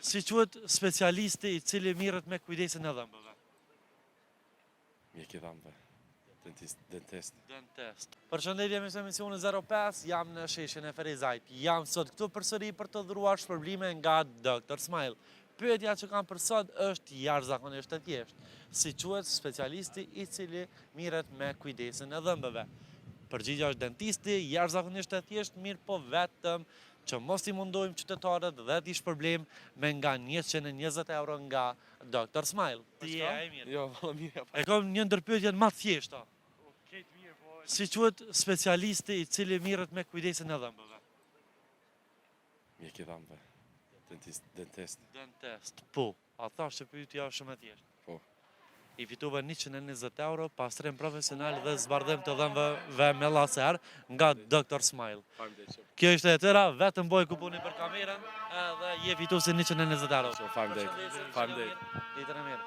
Si quhet specialisti i cili merret me kujdesin e dhëmbëve? Mjek i dhëmbëve. Dentist. Dentist. Dentist. Përshëndetje miq të emisionit 05, jam në sheshin e Ferizajt. Jam sot këtu përsëri për të dhuruar shpërblime nga Dr. Smile. Pyetja që kam për sot është jashtëzakonisht e thjeshtë. Si quhet specialisti i cili merret me kujdesin e dhëmbëve? Përgjigja është dentisti, jashtëzakonisht e thjeshtë, mirëpo vetëm që mos t'i mundojmë qytetarët dhe t'i shpërblejmë me nga 120 euro nga Dr. Smile. Si je, a je mirë? Jo, valla mirë. E kam një ndër pyetjet më të thjeshta. Po. Si quhet specialisti i cili merret me kujdesin e dhëmbëve? Mjek i dhëmbëve. Dentist. Dentist. Dentist. Po. A thash që pyetja është shumë e thjeshtë. Po. I fitove 120 euro, pastrim profesional dhe zbardhim të dhëmbëve me laser nga Dr. Smile. Faleminderit shumë. Kjo ishte e tëra, vetëm boj kuponin për kamerën edhe je fituesi 120 euro. Shumë faleminderit. Përshëndetje, Faleminderit. Ditën e mirë.